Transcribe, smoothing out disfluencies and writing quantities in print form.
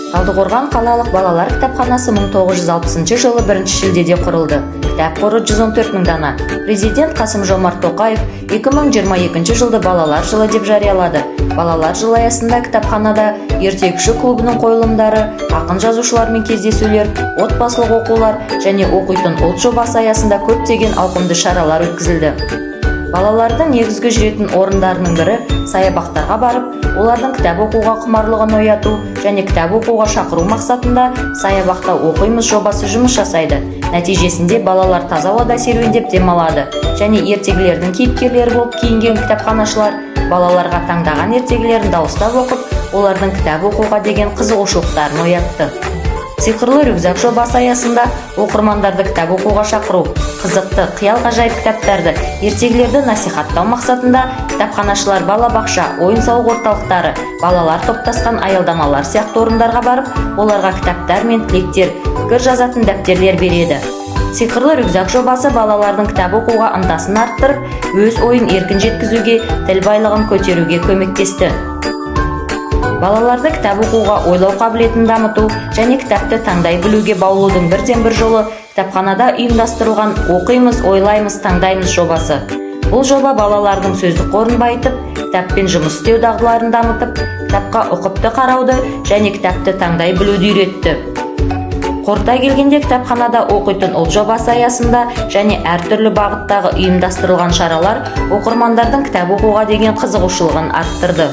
Талдықорған қалалық балалар кітапханасы 1960 жылы 1 шілдеде құрылды. Кітап қоры 114 мың дана. Президент Қасым-Жомарт Тоқаев 2022 жылды балалар жылы деп жариялады. Балалар жылы аясында кітапханада ертегіші клубының қойылымдары, ақын жазушылармен кездесулер, отбасылық оқулар және «Оқитын ұлт» жобасы аясында көптеген ауқымды шаралар өткізілді. Балалардың негізгі жүретін орындарының бірі саябақтарға барып, олардың кітап оқуға құмарлығын ояту және кітап оқуға шақыру мақсатында «Саябақта оқимыз» жобасы жұмыс жасайды. Нәтижесінде балалар таза ауада серуендеп демалады және ертегілердің кейіпкерлері болып киінген кітапханашылар балаларға таңдаған ертегілерін дауыстап оқып, олардың кітап оқуға деген қызығушылықтарын оятты. «Сиқырлы рюкзак» жобасы аясында оқырмандарды кітап оқуға шақыру, қызықты, қиял ғажайып кітаптарды, ертегілерді насихаттау мақсатында кітапханашылар балабақша, ойын-сауық орталықтары, балалар топтасқан аялдамалар сияқты орындарға барып, оларға кітаптар мен тілектер, пікір жазатын дәптерлер береді. «Сиқырлы рюкзак» жобасы балалардың кітап оқуға ынтасын арттырып, өз ойын еркін жеткізуге, тіл байлығын көтеруге көмектесті. Балаларды кітап оқуға, ойлау қабілетін дамыту және кітапты таңдай білуге баулудың бірден бір жолы – кітапханада ұйымдастырылған «Оқимыз, ойлаймыз, таңдаймыз» жобасы. Бұл жоба балалардың сөздік қорын байытып, кітаппен жұмыс істеу дағдыларын дамытып, кітапқа ұқыпты қарауды және кітапты таңдай білуді үйретті. Қорыта келгенде, кітапханада «Оқитын ұлт» жобасы аясында және әртүрлі бағыттағы ұйымдастырылған шаралар оқырмандардың кітап оқуға деген қызығушылығын арттырды.